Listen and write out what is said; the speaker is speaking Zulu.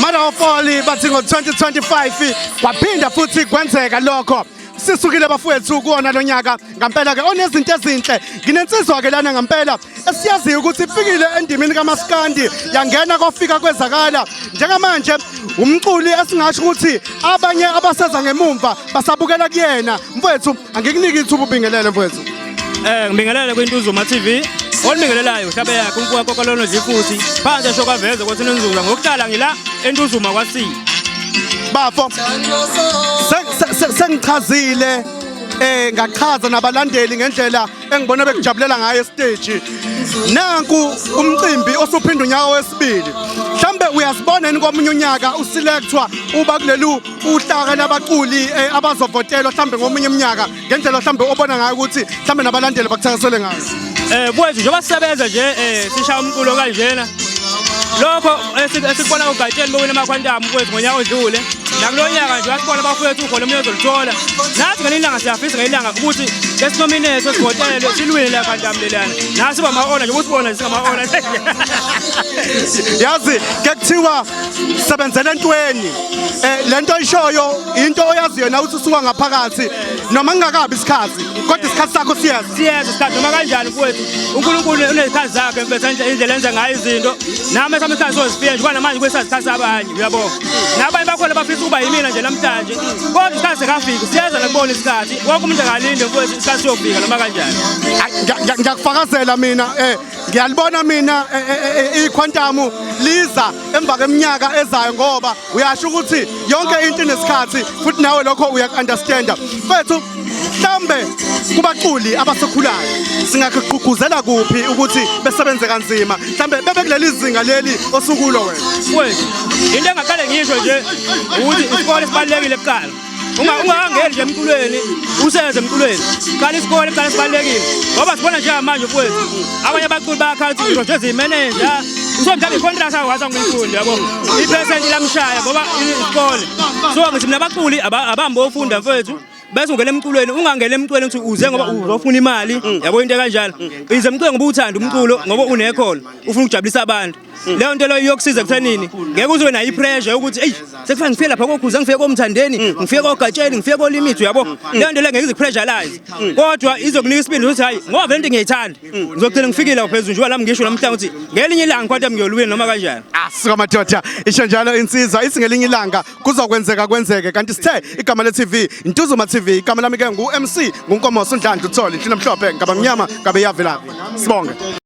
Mother of all bathi ngo-2025 kwaphinda futhi kwenzeka lokho. Sisukile bafowethu kuwona lo nyaka ngampela ke onezinto ezinhle. Nginensizwa ke lana ngampela esiyaziyo ukuthi ifikile endimini kaMaskandi yangena kwafika kwezakala. Njengamanje umculi esingasho ukuthi abanye abaseza ngemumva basabukela kuyena. Mfowethu angikuniki ithuba ubingelele mfowethu. Ngibingelele kwiNtuzuma TV. Olibingelelayo hlabe yakhe umfuka kokolono nje futhi. Phansi esho kwaveza ukuthi nonzuza ngokuhlala ngila eNtuzuma kwasi. Bafo sengichazile ngachaza nabalandeli ngendlela engibona bekujabulela ngayo estage. Nanku umcimbi osuphinda unyaka wesibili. Mhlambe uyasibona yini komunye unyaka uselectwa uba kulelu uhlaka labaculi abazovotelwa mhlambe ngomunye iminyaka ngendlela mhlambe obona ngayo ukuthi mhlambe nabalandeli bakuthakasele ngayo. Kwethu njengoba sisebenza nje sishaya umculo kanjena. Lokho esikubona ugatsheni bowina amakhwantamu kwethu ngonyaka odlule. Nakulo nyaka nje wasibona abafowethu ukhona omunye ozolithola. Nathi ngelinye ilanga siyafisa ngelinye ilanga ukuthi lesinominate sivotelwe silwine la khwantamu lelana. Nathi siba ama-owner nje usibona nje singama-owner. Yazi ke kuthiwa sebenzela entweni. Lento oyishoyo into oyaziyo na uthi usuka ngaphakathi noma kungakabi isikhathi kodwa isikhathi sakho siyeza. Siyeza isikhathi noma kanjani mfowethu. uNkulunkulu unezikhathi zakhe mfethu indlela enza ngayo izinto. Nami esami isikhathi sozifika nje namanje kwesasikhathi sabanye uyabo. Nabanye bakhona bafisa ukuba yimina nje namhlanje. Kodwa isikhathi sekafika siyeza nakubona isikhathi. Wonke umuntu akalinde mfowethu isikhathi siyofika noma kanjani. Ngiyakufakazela mina ngiyalibona mina ikhwantamu liza emva kweminyaka ezayo ngoba uyasho ukuthi yonke into inesikhathi futhi nawe lokho uyaku-understanda. Mfethu mhlambe kubaculi abasakhulayo singakugqugquzela kuphi ukuthi besebenze kanzima mhlambe bebe kuleli zinga leli osukulo wena? Mfethu into engaqale ngisho nje ukuthi isikole sibalulekile kuqala. Ungangeni nje emculweni useze emculweni. Qala isikole kuqala sibalulekile. Ngoba sibona njengamanje mfowethu abanye abaculi bayakhala ukuthi ngisho nje ziyimeneja. Usomdlalo icontract akwazi angiyifunda yabo. Iphesenti lamshaya ngoba isikole. So ngithi mina abaculi abambe ofunda mfowethu. Bese ungena emculweni ungangena emculweni ukuthi uze ngoba uzofuna imali yabo into kanjalo. Ize emculweni ngoba uthanda umculo ngoba unekhono ufuna ukujabulisa abantu. Leyo nto leyo iyokusiza ekuthenini ngeke uze nayo ipressure yokuthi eyi sekufanele ngifike lapha kokhuza ngifike komthandeni ngifike kogatsheni ngifike kolimit uyabo. Leyo nto leyo ngeke ize kupressurize kodwa izokunika isibindi ukuthi hayi ngoba vele into ngiyayithanda ngizogcina ngifikile lapha phezulu njengoba nami ngisho namhlanje ukuthi ngelinye ilanga kodwa ngiyolwina noma kanjani. Asuka madoda isho njalo insizwa ithi ngelinye ilanga kuzokwenzeka kwenzeke kanti sithe igama le TV Ntuzuma TV igama lami ke ngu MC nguNkomoso Ndlandla uthole inhlina mhlophe ngaba mnyama ngabe yavelaphi. Sibonge.